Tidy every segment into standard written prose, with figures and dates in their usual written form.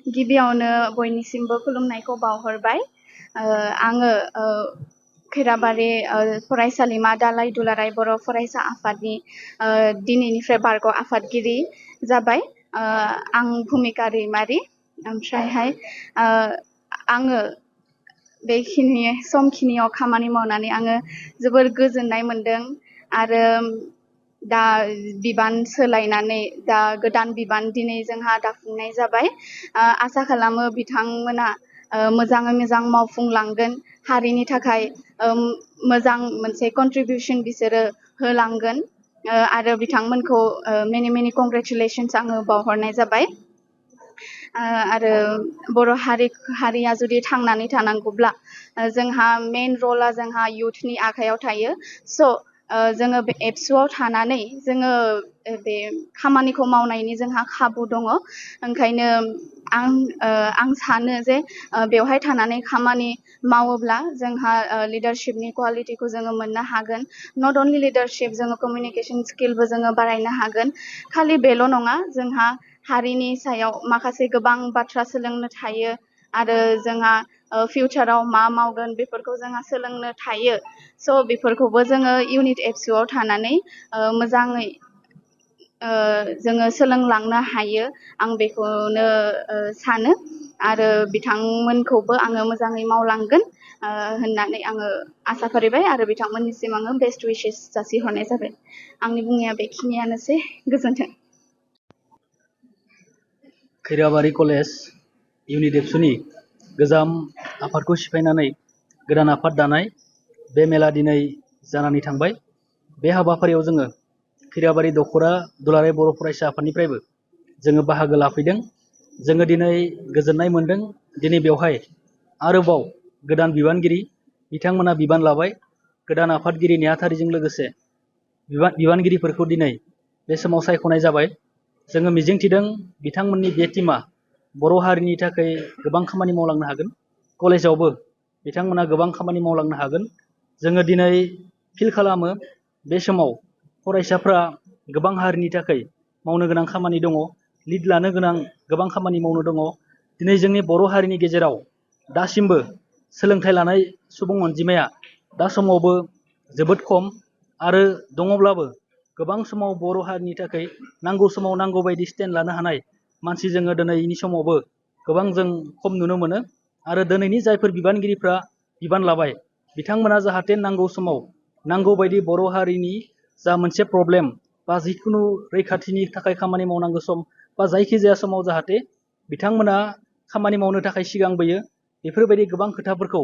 गिबियावनो बयनिसिमबो खुलुमनायखौ बावहरबाय। आङो खैराबारि फरायसालिमा दालाइ दुलाराय बर' फरायसा आफादनि दिनैनिफ्राय बारग' आफादगिरि जाबाय। आं भुमिका दैमारि। ओमफ्रायहाय आङो बेखिनि समखिनियाव खामानि मावनानै आङो जोबोर गोजोननाय मोनदों आरो दा बिबान सोलायनानै दा गोदान बिबान दिनै जोंहा दाफुंनाय जाबाय। आसा खालामो बिथांमोना मोजाङै मोजां मावफुंलांगोन, हारिनि थाखाय मोजां मोनसे कन्ट्रिबिउसन बिसोरो होलांगोन आरो बिथांमोनखौ मेनि कंग्रेचुलेसन्स आङो बावहरनाय जाबाय। आरो बर' हारिया जुदि थांनानै थानांगौब्ला जोंहा मेन रला जोंहा इयुथनि आखायाव थायो। स' जोङो बे एबसुआव थानानै जोङो बे खामानिखौ मावनायनि जोंहा खाबु दङ। ओंखायनो आं सानो जे बेवहाय थानानै खामानि मावोब्ला जोंहा लिडारशिपनि क्वालिटिखौ जोङो मोननो हागोन। नट अनलि लिडारशिप, जोङो कमिउनिकेसन स्किलबो जोङो बारायनो हागोन। खालि बेल' नङा, जोंहा हारिनि सायाव माखासे गोबां बाथ्रा सोलोंनो थायो आरो जोंहा फिउचाराव मा मावगोन बेफोरखौ जोंहा सोलोंनो थायो। स' बेफोरखौबो जोङो इउनिट एबसुआव थानानै मोजाङै जोङो सोलोंलांनो हायो। आं बेखौनो सानो आरो बिथांमोनखौबो आङो मोजाङै मावलांगोन होननानै आङो आसा फारिबाय आरो बिथांमोननिसिम आङो बेस्ट उइसेस जासिहरनाय जाबाय। आंनि बुंनाया बेखिनियानोसै। गोजोन्थों। खैराबारि कलेज इउनिट एबसुनि गोजाम आफादखौ सिफायनानै गोदान आफाद दानाय बे मेला दिनै जानानै थांबाय। बे हाबाफारियाव जोङो खैराबारि दख'रा दुलाराय बर' फरायसा आफादनिफ्रायबो जोङो बाहागो लाफैदों। जोङो दिनै गोजोननाय मोनदों। दिनै बेवहाय आरोबाव गोदान बिबानगिरि बिथांमोना बिबान लाबाय। गोदान आफादगिरि नेहाथारिजों लोगोसे बिबानगिरिफोरखौ दिनै बे समाव सायख'नाय जाबाय। जोङो मिजिंथिदों बिथांमोननि बे टीमा बर' हारिनि थाखाय गोबां खामानि मावलांनो हागोन। कलेजावबो बिथांमोना गोबां खामानि मावलांनो हागोन। जोङो दिनै फिल खालामो बे समाव फरायसाफ्रा गोबां हारिनि थाखाय मावनो गोनां खामानि दङ, लिड लानो गोनां गोबां खामानि मावनो दङ। दिनै जोंनि बर' हारिनि गेजेराव दासिमबो सोलोंथाइ लानाय सुबुं अनजिमाया दा समावबो जोबोद खम आरो दङब्लाबो गोबां समाव बर' हारिनि थाखाय नांगौ समाव नांगौ बायदि स्टेन्ड लानो हानाय मानसि जोङो दिनैनि समावबो गोबां जों खम नुनो मोनो। आरो दिनैनि जायफोर बिबानगिरिफ्रा बिबान लाबाय बिथांमोना जाहाथे नांगौ समाव नांगौ बायदि बर' हारिनि जा मोनसे प्रब्लेम बा जिखुनु रैखाथिनि थाखाय खामानि मावनांगौ सम बा जायखिजाया समाव जाहाथे बिथांमोना खामानि मावनो थाखाय सिगांबोयो। बेफोरबायदि गोबां खोथाफोरखौ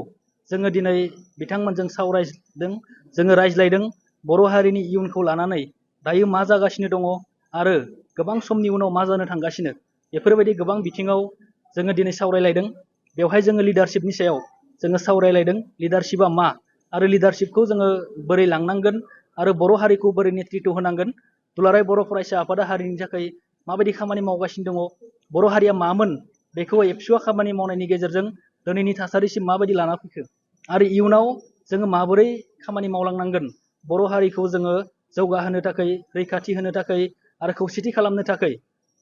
जोङो दिनै बिथांमोनजों सावरायदों, जोङो रायज्लायदों। बर' हारिनि इयुनखौ लानानै दायो मा जागासिनो दङ आरो गोबां समनि उनाव मा जानो थांगासिनो, बेफोरबायदि गोबां बिथिङाव जोङो दिनै सावरायलायदों। बेवहाय जोङो लिडारशिपनि सायाव जोङो सावरायलायदों। लिडारशिपआ मा आरो लिडारशिपखौ जोङो बोरै लांनांगोन आरो बर' हारिखौ बोरै नेतृत्व होनांगोन, दुलाराय बर' फरायसा आफादा हारिनि थाखाय माबायदि खामानि मावगासिनो दङ, बर' हारिया मामोन बेखौ एबसुआ खामानि मावनायनि गेजेरजों दिनैनि थासारिसिम माबायदि लाना फैखो आरो इयुनाव जोङो माबोरै खामानि मावलांनांगोन बर' हारिखौ जोङो जौगाहोनो थाखाय, रैखाथि होनो थाखाय आरो खौसेथि खालामनो थाखाय,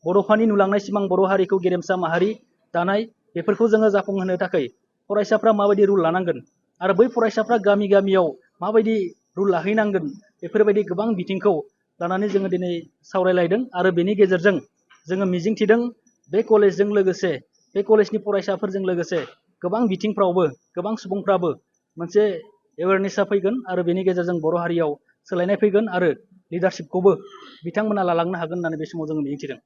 बड'फानि नुलांनाय सिमां बर' हारिखौ गेरेमसा माहारि दानाय बेफोरखौ जोङो जाफुंहोनो थाखाय फरायसाफ्रा माबायदि रुल लानांगोन आरो बै फरायसाफ्रा गामि गामियाव माबायदि रुल लाहैनांगोन, बेफोरबायदि गोबां बिथिंखौ लानानै जोङो दिनै सावरायलायदों। आरो बेनि गेजेरजों जोङो मिजिंथिदों बे कलेजजों लोगोसे, बे कलेजनि फरायसाफोरजों लोगोसे गोबां बिथिंफ्रावबो गोबां सुबुंफ्राबो मोनसे एवेरनेसा फैगोन आरो बेनि गेजेरजों बर' हारियाव सोलायनाय फैगोन आरो लिडारशिपखौबो बिथांमोना लालांनो हागोन होननानै बे समाव जोङो मिजिंथिदों।